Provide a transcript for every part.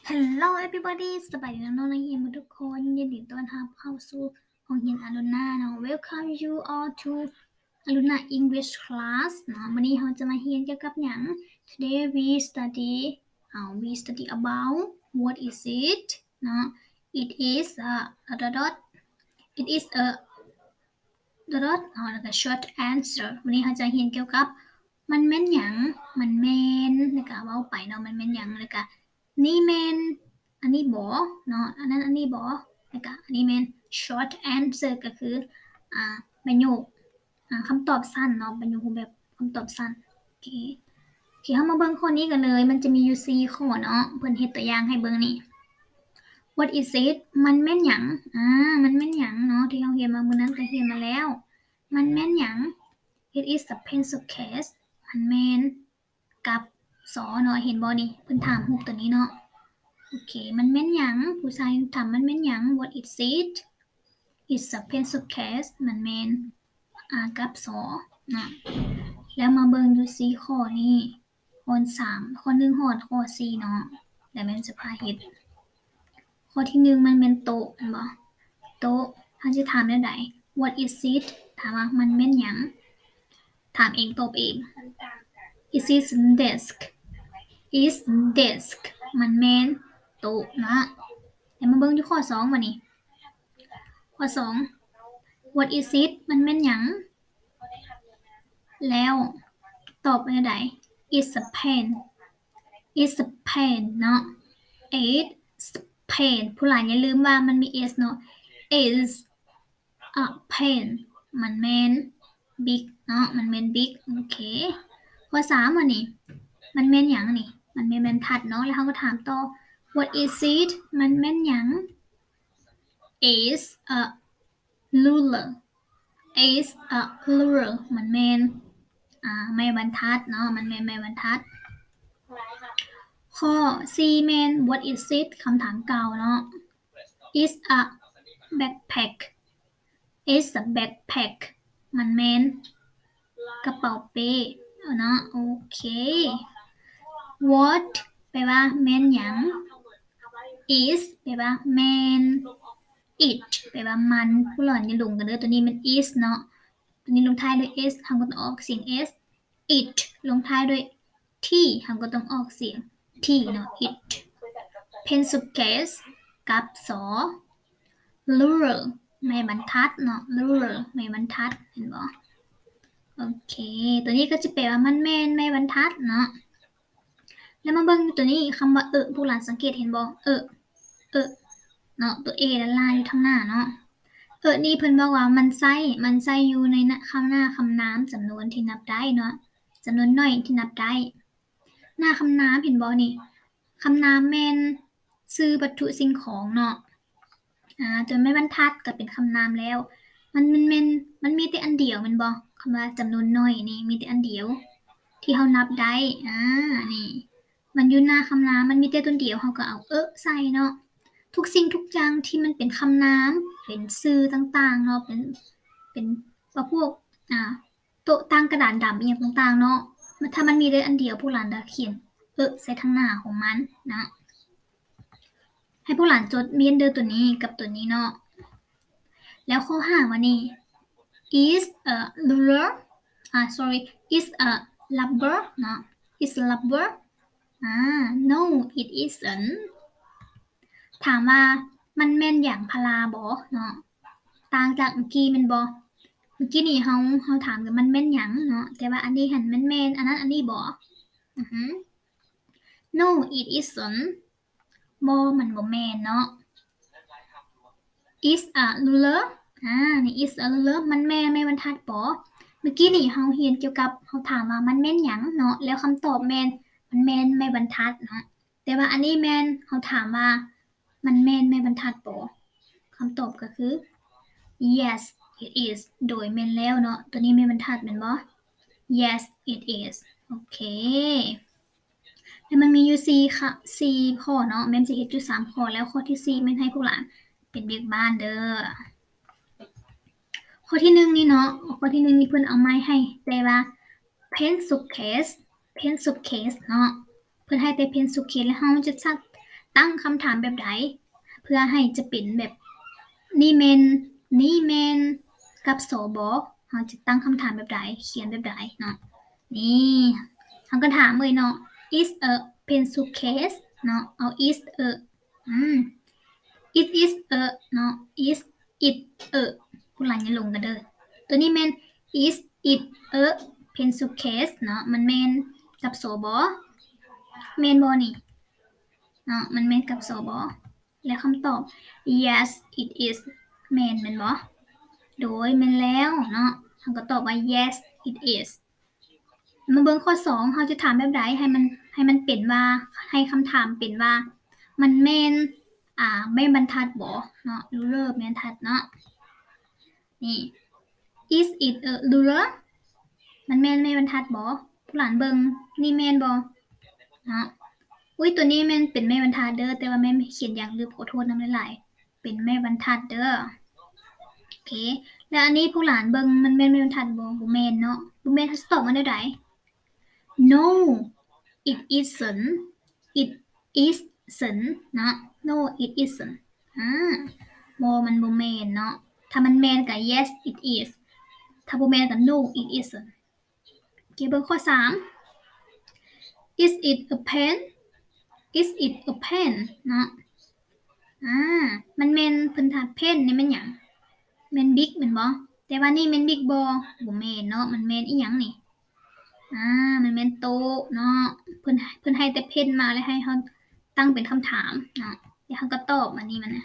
Hello everybody ສະບາຍດີນ້ອງໆນັກຮຽນທຸກຄົນ ຍິນດີຕ້ອນຮັບເຂົ້າສູ່ໂຮງຮຽນອາລຸນນາເນາະ Welcome you all to ອາລຸນນາ English class ເນາະ. ມື້ນີ້ເຮົາຈະມາຮຽນກ່ຽວກັບຫຍັງ? Today we study uh, we study about what is it ເນາະ. It is a dot dot dot it is a dot dot dot ເນາະ ແລ້ວກໍ short answer. ມື້ນີ້ເຮົາຈະຮຽນກ່ຽວກັບ ມັນແມ່ນຫຍັງ? ມັນແມ່ນ ແລ້ວກໍເວົ້າໄປເນາະ ມັນແມ່ນຫຍັງ? ແລ້ວກໍ ນີ້ແມ່ນອັນນີ້ບໍເນາະ ອັນນັ້ນອັນນີ້ບໍ ແລ້ວກະອັນນີ້ແມ່ນ short answer ກໍຄື ອ່າ ປະໂຫຍກ ອ່າ ຄຳຕອບສັ້ນເນາະ ປະໂຫຍກຮູບແບບຄຳຕອບສັ້ນ. ໂອເຄ ໂອເຄ ເຮົາມາເບິ່ງຂໍ້ນີ້ກັນເລີຍ ມັນຈະມີຢູ່ສີ່ຂໍ້ເນາະ ເພິ່ນເຮັດຕົວຢ່າງໃຫ້ເບິ່ງນີ້. What is it? ມັນແມ່ນຫຍັງ? ອ່າ ມັນແມ່ນຫຍັງເນາະ ທີ່ເຮົາຮຽນມາມື້ນັ້ນກໍຮຽນມາແລ້ວ. ມັນແມ່ນຫຍັງ? It is a pencil case. ມັນແມ່ນ ກັບ ສ ເນາະ ເຫັນບໍ່ນີ້ ເພິ່ນຖາມຮູບຕົວນີ້ເນາະ. ໂອເຄ ມັນແມ່ນຫຍັງ? ຜູ້ຊາຍຖາມ ມັນແມ່ນຫຍັງ? What is it? It's a pencil case. ມັນແມ່ນ ອ່າ ກັບ ສ ເນາະ. ແລ້ວມາເບິ່ງຢູ່ສີ່ຂໍ້ນີ້ ຂໍ້ສາມ ຂໍ້ໜຶ່ງຮອດຂໍ້ສີ່ເນາະ ແລ້ວແມ່ນຈະພາເຮັດ. ຂໍ້ທີໜຶ່ງ ມັນແມ່ນໂຕະ ແມ່ນບໍ່? ໂຕະ ເຮົາຈະຖາມແນວໃດ? What is it? ຖາມວ່າມັນແມ່ນຫຍັງ? ຖາມເອງ ຕອບເອງ. It is desk. It's desk. ມັນແມ່ນໂຕະເນາະ. ແລ້ວມາເບິ່ງຢູ່ຂໍ້ສອງບາດນີ້. ຂໍ້ສອງ What is it? ມັນແມ່ນຫຍັງ? ແລ້ວຕອບວ່າແນວໃດ? It's a pen. It's a pen ເນາະ. It's a pen. ຜູ້ຫຼານຢ່າລືມວ່າມັນມີ s ເນາະ. It's a pen. ມັນແມ່ນບິກເນາະ. ມັນແມ່ນບິກ. ໂອເຄ. ຂໍ້ສາມ ອັນນີ້ ມັນແມ່ນຫຍັງນີ້? ມັນແມ່ນບັນທັດເນາະ. ແລ້ວເຮົາກໍຖາມຕໍ່ What is it? ມັນແມ່ນຫຍັງ? It's a ruler. It's a ruler. ມັນແມ່ນ ອ່າ ໄມ້ບັນທັດເນາະ. ມັນແມ່ນໄມ້ບັນທັດ. ຂໍ້ສີ່ແມ່ນ What is it? ຄຳຖາມເກົ່າເນາະ. It's a backpack. It's a backpack. ມັນແມ່ນກະເປົາເປ້ເນາະ. ໂອເຄ. What ແປວ່າແມ່ນຫຍັງ? Is ແປວ່າແມ່ນ. It ແປວ່າມັນ. ຜູ້ຫຼານຢ່າຫຼົງກັນເດີ. ຕົວນີ້ແມ່ນ is ເນາະ. ຕົວນີ້ລົງທ້າຍດ້ວຍ s ເຮົາກໍຕ້ອງອອກສຽງ s. It ລົງທ້າຍດ້ວຍ t ເຮົາກໍຕ້ອງອອກສຽງ t ເນາະ. It. Pencil case ກັບ ສ. Ruler ໄມ້ບັນທັດເນາະ. Ruler ໄມ້ບັນທັດ ເຫັນບໍ່? ໂອເຄ. ຕົວນີ້ກໍຈະແປວ່າມັນແມ່ນໄມ້ບັນທັດເນາະ. ແລ້ວມາເບິ່ງຢູ່ຕົວນີ້ ຄຳວ່າ ເອ ພວກຫຼານສັງເກດເຫັນບໍ່? ເອ ເອ ເນາະ ຕົວ A ລ້ານໆຢູ່ທາງໜ້າເນາະ. ເອ ນີ້ເພິ່ນບອກວ່າມັນໃຊ້ ມັນໃຊ້ຢູ່ໃນຄຳໜ້າຄຳນາມຈຳນວນທີ່ນັບໄດ້ເນາະ ຈຳນວນໜ້ອຍທີ່ນັບໄດ້. ໜ້າຄຳນາມເຫັນບໍ່ນີ້? ຄຳນາມແມ່ນຊື່ວັດຖຸສິ່ງຂອງເນາະ. ອາ ຕົວໄມ້ບັນທັດກໍເປັນຄຳນາມແລ້ວ. ມັນ ມັນແມ່ນ ມັນມີແຕ່ອັນດຽວແມ່ນບໍ່? ຄຳວ່າຈຳນວນໜ້ອຍນີ້ມີແຕ່ອັນດຽວທີ່ເຮົານັບໄດ້. ອາ ນີ້ ມັນຢູ່ໜ້າຄຳນາມ ມັນມີແຕ່ຕົນດຽວ ເຮົາກໍເອົາ ເອ ໃສ່ເນາະ. ທຸກສິ່ງທຸກຢ່າງທີ່ມັນເປັນຄຳນາມ ເປັນຊື່ຕ່າງໆເນາະ ເປັນ ເປັນວ່າພວກ ອາ ໂຕະ ຕັ່ງ ກະດານດຳ ອີ່ຫຍັງຕ່າງໆເນາະ ມັນ ຖ້າມັນມີໄດ້ອັນດຽວ ພວກຫຼານຈະຂຽນ ເອ ໃສ່ທາງໜ້າຂອງມັນເນາະ. ໃຫ້ພວກຫຼານຈົດ ເມັນເດີ ຕົວນີ້ກັບຕົວນີ້ເນາະ. ແລ້ວຂໍ້ຫ້າວ່ານີ້ is a ruler ອາ sorry is a rubber ເນາະ is a rubber ອາ no it isn't. ຖາມວ່າມັນແມ່ນຢາງພາລາບໍເນາະ ຕ່າງຈາກມື້ກີ້ແມ່ນບໍ່? ມື້ກີ້ນີ້ເຮົາ ເຮົາຖາມກັນມັນແມ່ນຫຍັງເນາະ ແຕ່ວ່າອັນນີ້ຫັ້ນມັນແມ່ນອັນນັ້ນອັນນີ້ບໍ? ອືຮຶ no it isn't. ບໍ່ ມັນບໍ່ແມ່ນເນາະ. It's a ruler. ອາ ນີ້ it's a ruler ມັນແມ່ນໄມ້ບັນທັດບໍ? ມື້ກີ້ນີ້ເຮົາຮຽນກ່ຽວກັບ ເຮົາຖາມວ່າມັນແມ່ນຫຍັງເນາະ ແລ້ວຄຳຕອບແມ່ນ ມັນແມ່ນໄມ້ບັນທັດເນາະ. ແຕ່ວ່າອັນນີ້ແມ່ນ ເຮົາຖາມວ່າມັນແມ່ນໄມ້ບັນທັດບໍ? ຄຳຕອບກໍຄື yes it is ໂດຍແມ່ນແລ້ວເນາະ. ຕົວນີ້ໄມ້ບັນທັດແມ່ນບໍ່? Yes it is. ໂອເຄ. ແລ້ວມັນມີຢູ່ສີ່ ສີ່ຂໍ້ເນາະ ແມ່ນຈະເຮັດຢູ່ສາມຂໍ້ ແລ້ວຂໍ້ທີສີ່ແມ່ນໃຫ້ພວກຫຼານເປັນວຽກບ້ານເດີ. ຂໍ້ທີໜຶ່ງນີ້ເນາະ ຂໍ້ທີໜຶ່ງນີ້ເພິ່ນເອົາໄມ້ໃຫ້ແຕ່ວ່າ pencil case pencil case ເນາະ ເພິ່ນໃຫ້ແຕ່ pencil case ແລ້ວເຮົາຈະສັກ ຕັ້ງຄຳຖາມແບບໃດ ເພື່ອໃຫ້ຈະເປັນແບບນີ້ແມ່ນ ນີ້ແມ່ນກັບ ສ ບໍ? ເຮົາຈະຕັ້ງຄຳຖາມແບບໃດ ຂຽນແບບໃດເນາະ? ນີ້ ເຮົາກໍຖາມເລີຍເນາະ Is a pencil case ເນາະ ເອົາ is a ອືມ It is a ເນາະ Is it a ພວກຫຼານຢ່າຫຼົງກັນເດີ ຕົວນີ້ແມ່ນ Is it a pencil case ເນາະ ມັນແມ່ນກັບ ສ ບໍ? ແມ່ນບໍ່ນີ້? ເນາະ ມັນແມ່ນກັບ ສ ບໍ? ແລະ ຄຳຕອບ Yes it is ແມ່ນ ແມ່ນບໍ່? ໂດຍ ແມ່ນແລ້ວເນາະ ເຮົາກໍຕອບວ່າ Yes it is. ມາເບິ່ງຂໍ້ສອງ ເຮົາຈະຖາມແບບໃດ ໃຫ້ມັນ ໃຫ້ມັນເປັນວ່າ ໃຫ້ຄຳຖາມເປັນວ່າ ມັນແມ່ນ ອ່າ ໄມ້ບັນທັດບໍເນາະ ruler ໄມ້ບັນທັດເນາະ. ນີ້ Is it a ruler? ມັນແມ່ນໄມ້ບັນທັດບໍ? ພວກຫຼານເບິ່ງ ນີ້ແມ່ນບໍ່ເນາະ? ອຸ້ຍ ຕົວນີ້ແມ່ນເປັນໄມ້ບັນທັດເດີ ແຕ່ວ່າແມ່ຂຽນຢ່າງລຶບ ຂໍໂທດນຳຫຼາຍໆ ເປັນໄມ້ບັນທັດເດີ. ໂອເຄ ແລ້ວອັນນີ້ພວກຫຼານເບິ່ງ ມັນແມ່ນໄມ້ບັນທັດບໍ່? ບໍ່ແມ່ນເນາະ ບໍ່ແມ່ນ ເຮົາຊິຕອບວ່າແນວໃດ? No it isn't. It isn't ເນາະ No it isn't. ອາ ບໍ່ ມັນບໍ່ແມ່ນເນາະ ຖ້າມັນແມ່ນກໍ Yes it is ຖ້າບໍ່ແມ່ນກໍ No it isn't. ໂອເຄ ເບິ່ງຂໍ້ສາມ Is it a pen? Is it a pen? ເນາະ ອາ ມັນແມ່ນ ເພິ່ນຖາມ pen ນີ້ແມ່ນຫຍັງ? ແມ່ນບິກແມ່ນບໍ່? ແຕ່ວ່ານີ້ແມ່ນບິກບໍ່? ບໍ່ແມ່ນເນາະ ມັນແມ່ນອີ່ຫຍັງນີ້? ອາ ມັນແມ່ນໂຕະເນາະ ເພິ່ນ ເພິ່ນໃຫ້ແຕ່ pen ມາ ແລ້ວໃຫ້ເຮົາຕັ້ງເປັນຄຳຖາມເນາະ ແລ້ວເຮົາກໍຕອບ ອັນນີ້ມັນນະ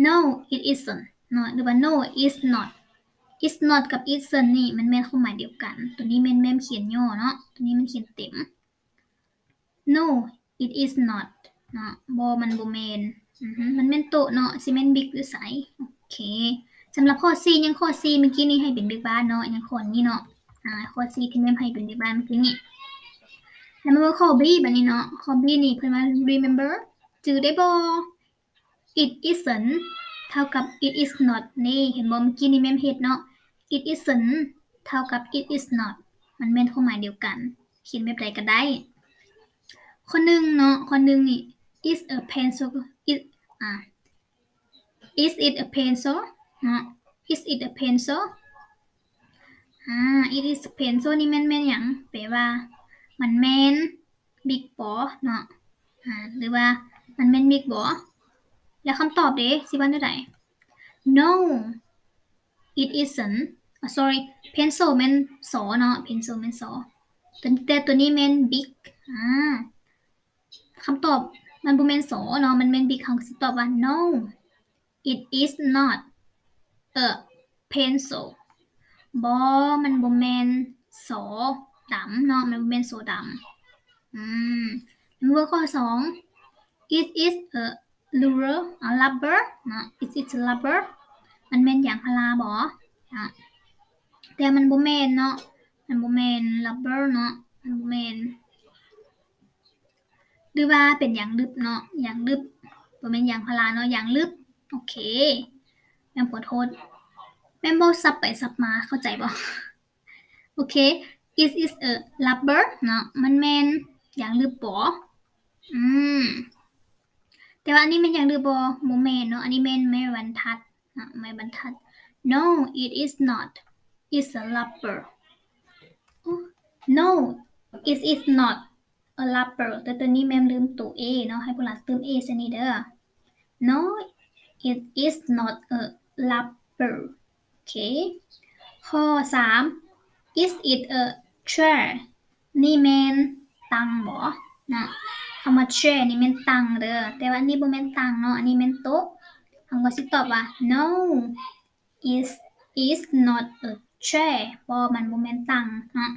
No it isn't ເນາະ ຫຼືວ່າ No it's not. It's not ກັບ isn't ນີ້ມັນແມ່ນຄວາມໝາຍດຽວກັນ ຕົວນີ້ແມ່ນ ແມ່ນຂຽນຫຍໍ້ເນາະ ຕົວນີ້ມັນຂຽນເຕັມ. No it is not ເນາະ ບໍ່ ມັນບໍ່ແມ່ນ ອືຮຶ ມັນແມ່ນໂຕະເນາະ ຊິແມ່ນບິກຢູ່ໃສ? ໂອເຄ ສຳລັບຂໍ້ສີ່ ຍັງຂໍ້ສີ່ ມື້ກີ້ນີ້ໃຫ້ເປັນວຽກບ້ານເນາະ ຍັງຂໍ້ນີ້ເນາະ ອາ ຂໍ້ສີ່ ທີ່ແມ່ນໃຫ້ເປັນວຽກບ້ານມື້ກີ້ນີ້ ແລ້ວມາເບິ່ງຂໍ້ B ບາດນີ້ເນາະ ຂໍ້ B ນີ້ເພິ່ນວ່າ Remember ຈື່ໄດ້ບໍ່? It isn't ເທົ່າກັບ It is not ນີ້ ເຫັນບໍ່? ມື້ກີ້ນີ້ແມ່ນເຮັດເນາະ It isn't ເທົ່າກັບ It is not ມັນແມ່ນຄວາມໝາຍດຽວກັນ ຂຽນແບບໃດກໍໄດ້. ຂໍ້ໜຶ່ງເນາະ ຂໍ້ໜຶ່ງນີ້ Is a pencil is ອາ Is it a pencil? ເນາະ Is it a pencil? ອາ It is a pencil ນີ້ແມ່ນ ແມ່ນຫຍັງ? ແປວ່າ ມັນແມ່ນບິກບໍເນາະ ອາ ຫຼືວ່າ ມັນແມ່ນບິກບໍ? ແລ້ວຄຳຕອບເດ ຊິວ່າແນວໃດ? No it isn't. ອາ sorry pencil ແມ່ນ ສ ເນາະ pencil ແມ່ນ ສ ແຕ່ ແຕ່ຕົວນີ້ແມ່ນບິກ ອາ ຄຳຕອບມັນບໍ່ແມ່ນ ສ ເນາະ ມັນແມ່ນບິກ ເຮົາກໍຊິຕອບວ່າ No it is not a pencil. ບໍ່ ມັນບໍ່ແມ່ນ ສ ດຳເນາະ ມັນບໍ່ແມ່ນ ສ ດຳ. ອືມ ເບິ່ງຂໍ້ສອງ It is a ruler, a rubber ເນາະ It is a rubber ມັນແມ່ນຢາງພາລາບໍ? ເນາະ ແຕ່ມັນບໍ່ແມ່ນເນາະ ມັນບໍ່ແມ່ນ rubber ເນາະ ມັນບໍ່ແມ່ນ ຫຼືວ່າເປັນຢາງລຶບເນາະ ຢາງລຶບ ບໍ່ແມ່ນຢາງພາລາເນາະ ຢາງລຶບ. ໂອເຄ ແມ່ນ ຂໍໂທດ ແມ່ນເວົ້າສັບໄປສັບມາ ເຂົ້າໃຈບໍ່? ໂອເຄ It is a rubber ເນາະ ມັນແມ່ນຢາງລຶບບໍ? ອືມ ແຕ່ວ່າອັນນີ້ແມ່ນຢາງລຶບບໍ? ບໍ່ແມ່ນເນາະ ອັນນີ້ແມ່ນໄມ້ບັນທັດເນາະ ໄມ້ບັນທັດ. No it is not, it's a rubber. No it is not a rubber ແຕ່ຕົວນີ້ແມ່ນລືມໂຕ A ເນາະ ໃຫ້ພວກຫຼານຕື່ມ A ໃສ່ນີ້ເດີ. No it is not a rubber. ໂອເຄ ຂໍ້ສາມ Is it a chair? ນີ້ແມ່ນຕັ່ງບໍ? ເນາະ ຄຳວ່າ chair ນີ້ແມ່ນຕັ່ງເດີ ແຕ່ວ່າອັນນີ້ບໍ່ແມ່ນຕັ່ງເນາະ ອັນນີ້ແມ່ນໂຕະ ເຮົາກໍຊິຕອບວ່າ No it is not a chair ບໍ່ ມັນບໍ່ແມ່ນຕັ່ງເນາະ.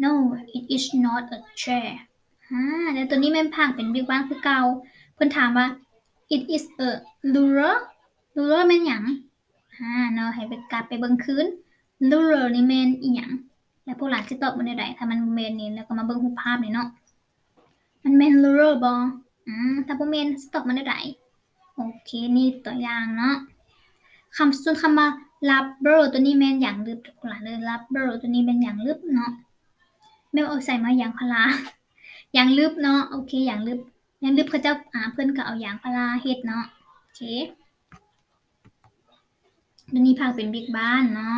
No it is not a chair. ອາ ແລ້ວຕົວນີ້ແມ່ນພາກເປັນວຽກບ້ານຄືເກົ່າ ເພິ່ນຖາມວ່າ It is a ruler. Ruler ແມ່ນຫຍັງ? ອາ ເນາະ ໃຫ້ໄປກັບໄປເບິ່ງຄືນ ruler ນີ້ແມ່ນອີ່ຫຍັງ ແລ້ວພວກຫຼານຊິຕອບວ່າແນວໃດ? ຖ້າມັນບໍ່ແມ່ນນີ້ ແລ້ວກໍມາເບິ່ງຮູບພາບນີ້ເນາະ ມັນແມ່ນ ruler ບໍ່? ອາ ຖ້າບໍ່ແມ່ນ ຊິຕອບມາແນວໃດ? ໂອເຄ ນີ້ຕົວຢ່າງເນາະ ຄຳ ສ່ວນຄຳວ່າ rubber ຕົວນີ້ແມ່ນຢາງລຶບ ທຸກຄົນຫຼານເດີ rubber ຕົວນີ້ແມ່ນຢາງລຶບເນາະ ແມ່ນເອົາໃສ່ມາຢາງພາລາ ຢາງລຶບເນາະ ໂອເຄ ຢາງລຶບ. ຍັງດຶບເຂົາເຈົ້າ ອາ ເພິ່ນກໍເອົາຢາງພາລາເຮັດເນາະ. ໂອເຄ ໂຕນີ້ພາກເປັນເບກບ້ານເນາ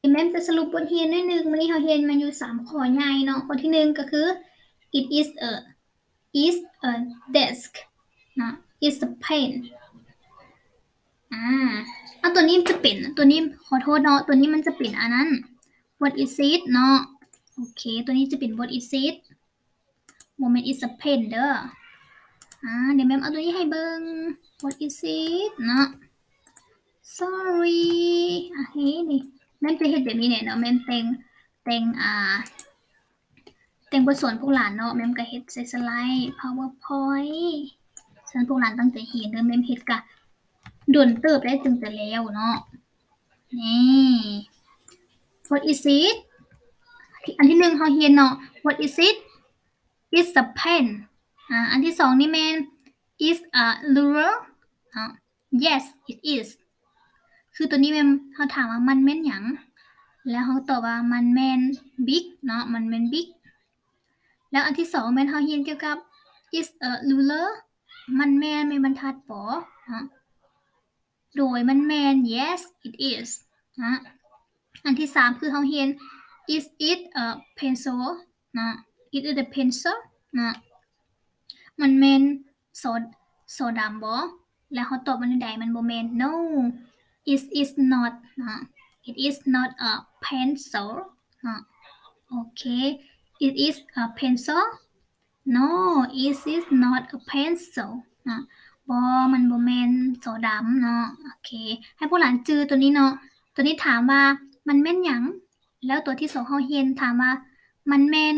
ະ. ແມ່ນຈະສະຫຼຸບບົດຮຽນໜ້ອຍໜຶ່ງ. ມື້ນີ້ເຮົາຮຽນມາຢູ່ສາມຂໍ້ໃຫຍ່ເນາະ. ຂໍ້ທີໜຶ່ງກໍຄື it is a is a desk ເນາະ is a pen ອາ ເອົາ ຕົວນີ້ຈະເປັນ ຕົວນີ້ ຂໍໂທດເນາະ ຕົວນີ້ມັນຈະເປັນອັນນັ້ນ what is it ເນາະ. ໂອເຄ ຕົວນີ້ຈະເປັນ what is it ບໍ່ແມ່ນ is a pen ເດີ. ອາ ດຽວແມ່ນເອົາຕົວນີ້ໃຫ້ເບິ່ງ what is it ເນາະ. Sorry ອາ ເຮີ້ ນີ້ແມ່ນຈະເຮັດແບບນີ້ແຫຼະເນາະ ແມ່ນແຕ່ງ ແຕ່ງ ອາ ແຕ່ງບົດສອນພວກຫຼານເນາະ. ແມ່ນກໍເຮັດໃສ່ສະໄລ PowerPoint ສະນັ້ນພວກຫຼານຕັ້ງໃຈຮຽນເດີ. ແມ່ນເຮັດກະດົນເຕີບແລ້ວຈຶ່ງຈະແລ້ວເນາະ. ນີ້ what is it ອັນທີໜຶ່ງເຮົາຮຽນເນາະ what is it is a pen ອາ ອັນທີສອງນີ້ແມ່ນ is a ruler ເນາະ. Yes it is ຄືຕົວນີ້ແມ່ນເຮົາຖາມວ່າມັນແມ່ນຫຍັງ ແລ້ວເຮົາຕອບວ່າມັນແມ່ນ big ເນາະ ມັນແມ່ນ big. ແລ້ວອັນທີສອງແມ່ນເຮົາຮຽນກ່ຽວກັບ is a ruler ມັນແມ່ນໄມ້ບັນທັດບໍເນາະ. ໂດຍມັນແມ່ນ yes it is ນະ. ອັນທີສາມຄືເຮົາຮຽນ is it a pencil ນະ is it a pencil ນະ ມັນແມ່ນສໍ ສໍດຳບໍ? ແລ້ວເຮົາຕອບວ່າແນວໃດ? ມັນບໍ່ແມ່ນ no it is not ນະ it is not a pencil ນະ. ໂອເຄ it is a pencil No it is not a pencil ເນາະ. ບໍ່ ມັນບໍ່ແມ່ນສໍດຳເນາະ. ໂອເຄ ໃຫ້ພວກຫຼານຈື່ຕົວນີ້ເນາະ. ຕົວນີ້ຖາມວ່າມັນແມ່ນຫຍັງ? ແລ້ວຕົວທີສອງເຮົາຮຽນຖາມວ່າມັນແມ່ນ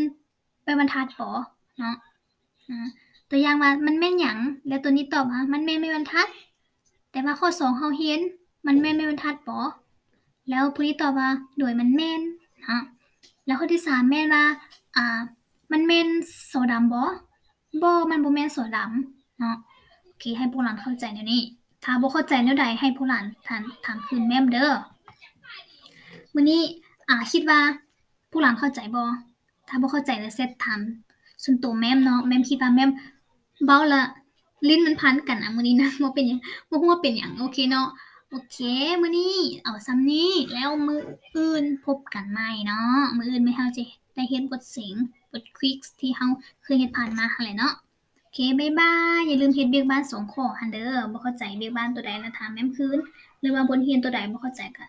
ໄມ້ບັນທັດບໍເນາະ. ອາ ຕົວຢ່າງວ່າມັນແມ່ນຫຍັງ? ແລ້ວຕົວນີ້ຕອບວ່າມັນແມ່ນໄມ້ບັນທັດ. ແຕ່ວ່າຂໍ້ສອງເຮົາຮຽນ ມັນແມ່ນໄມ້ບັນທັດບໍ? ແລ້ວຜູ້ນີ້ຕອບວ່າ ໂດຍ ມັນແມ່ນເນາະ. ແລ້ວຂໍ້ທີສາມແມ່ນວ່າ ອາ ມັນແມ່ນສໍດຳບໍ? ບໍ່ ມັນບໍ່ແມ່ນສໍດຳເນາະ. ໂອເຄ ໃຫ້ພວກຫຼານເຂົ້າໃຈແນວນີ້. ຖ້າບໍ່ເຂົ້າໃຈແນວໃດ ໃຫ້ພວກຫຼານຖາມ ຖາມຄືນແມ່ມເດີ. ມື້ນີ້ ອາ ຄິດວ່າພວກຫຼານເຂົ້າໃຈບໍ່? ຖ້າບໍ່ເຂົ້າໃຈລະແຊັດຖາມສ່ວນໂຕແມ່ມເນາະ. ແມ່ມຄິດວ່າແມ່ມເວົ້າລະ ລີ້ນມັນພັນກັນອະມື້ນີ້ນະ. ບໍ່ເປັນຫຍັງ ບໍ່ຮູ້ວ່າເປັນຫຍັງ. ໂອເຄເນາະ. ໂອເຄ ມື້ນີ້ເອົາສ່ຳນີ້ ແລ້ວມື້ອື່ນພົບກັນໃໝ່ເນາະ. ມື້ອື່ນແມ່ເຮົາຈະໄດ້ເຮັດບົດເສັງ ບົດ quiz ທີ່ເຮົາເຄີຍເຮັດຜ່ານມາຫັ້ນແຫຼະເນາະ. ໂອເຄ ບາຍບາຍ. ຢ່າລືມເຮັດວຽກບ້ານສອງຂໍ້ຫັ້ນເດີ. ບໍ່ເຂົ້າໃຈວຽກບ້ານຕົວໃດນະ ຖາມແມ່ມຄືນ ຫຼືວ່າບົດຮຽນຕົວໃດບໍ່ເຂົ້າໃຈກະ